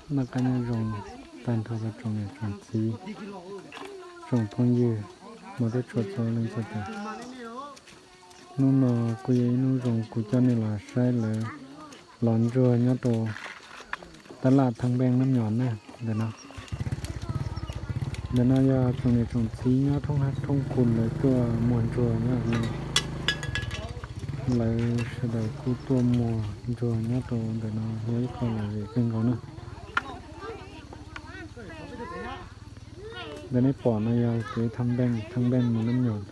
Noj qab nyob zoo tag nrho rau tsoom niam tsoom txiv, tsoom phooj ywg, mus teb tshua txhua leej txhua tus. Hnub no kuj yog ib hnub zoo kuv coj nej los saib lawv lov ntsuag nyob rau tab laj Thaj Npeej Nab Nyos na. Ntawm no, ntawm no yog tsoom niam tsoom txiv nyob thoob hab thoob khu lawv tuaj muag ntsuag nyob no. Lawv sawv daws kuj tuaj muag ntsuag nyob rau ntawm no yog ib qho lom zem kawg nkaus na. Ntawm nej pom no yog kev Thaj Npeej, Thaj Npeej mus Nab Nyos.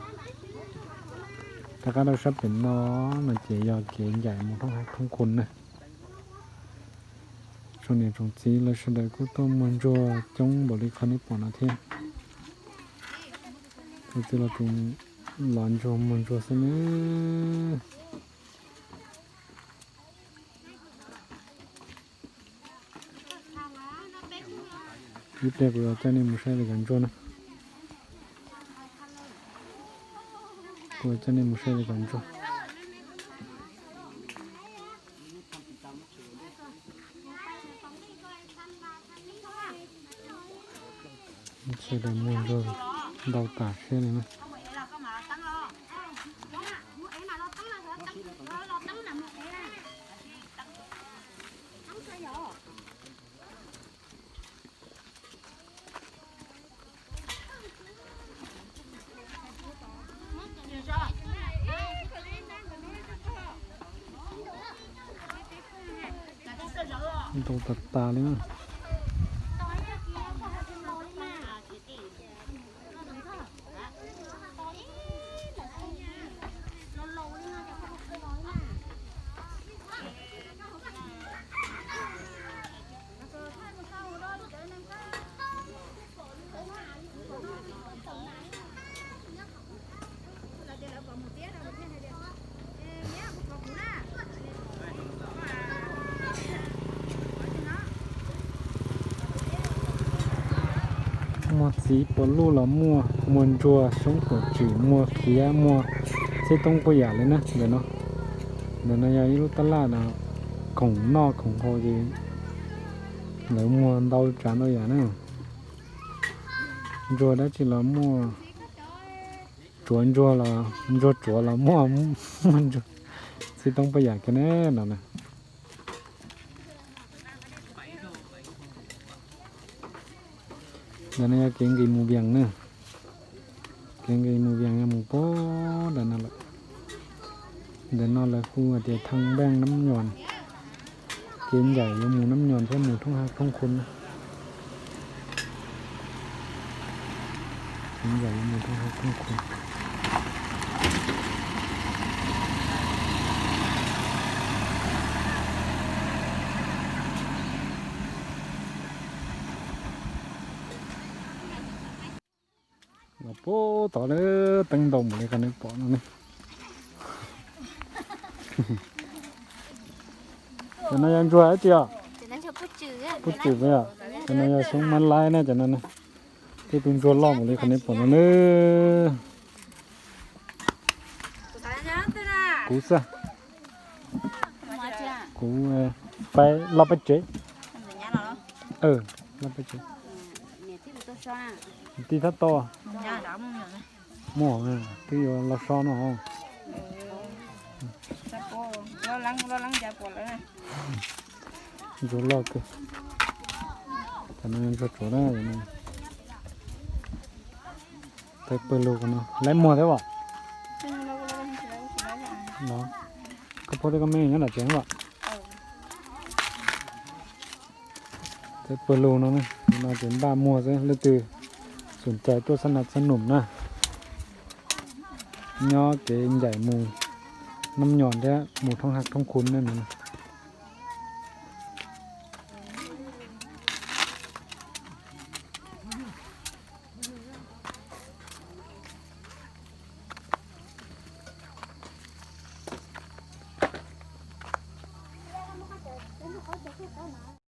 Rov qab rau sab pem no no ces yog kev ncaim mus thoob hab thoob khu na. Tsoom niam tsoom txiv lawv sawv daws kuj tuaj muag ntsuag coob npaum li qhov nej pom no thiab. Txhua txhua los kuj lov ntsuag muag ntsuag xwb na. Ib pliag kuv yuav coj nej mus saib li cov ntsuag na. Kuv yuav coj nej mus saib li cov ntsuag. Sawv daws muag ntsuag ntau tas siab li na. Ntau tas tas li na. Muag txiv puas luj los muaj, muag ntsuag xyoob puas tswm, muag khiav, muag txhib toob puas yam li na ntawm no. Ntawm no yog ib lub tab laj no, khoom noj khoom haus ces lawv muag ntau tsav ntau yam na. Ntsuag dab tsi los muaj, tsuav ntsuag los, ntsuag tsuav los muaj, muaj ntsuag txhib toob puas yam kiag na no na. Ntawm no yog kev nqis mus Vias na. Kev nqis mus Vias yog mus puag ntawm no lawm. Ntawm no lawv hu hais tias Thaj Npeej Nab Nyos. Kev ncaim yuav mus Nab Nyos thiab mus thoob hab thoob khu na. Kev ncaim yuav mus thoob hab thoob khu. Los puag tod lawm, teeb ntau npaum li qhov nej pom no ne. Cov no yog ntsuag dab tsi os? Puab tsim puas yog? Cov no yog xyoob mab laib na cov no na. Tej tus ntsuag loj npaum li qhov nej pom no na. Kuv xwb. Kuv, pab loj pab tsev. Loj pab tsev. Tij thab tau. Muaj, twb yuav los so no. Ntsuag loj kawg. Cov no ntsuag tsuav na. Thaij pawg lug no, lawv muag thiab as? Koj phob thiab koj me nyob nram tsev as? Thaij pawg lug no, no ces npaj muag xwb, leej twg xom cai tuaj xab nas xab num na. Nyob kev ncaim mus Nab Nyos thiab mus thoob hab thoob khu ne.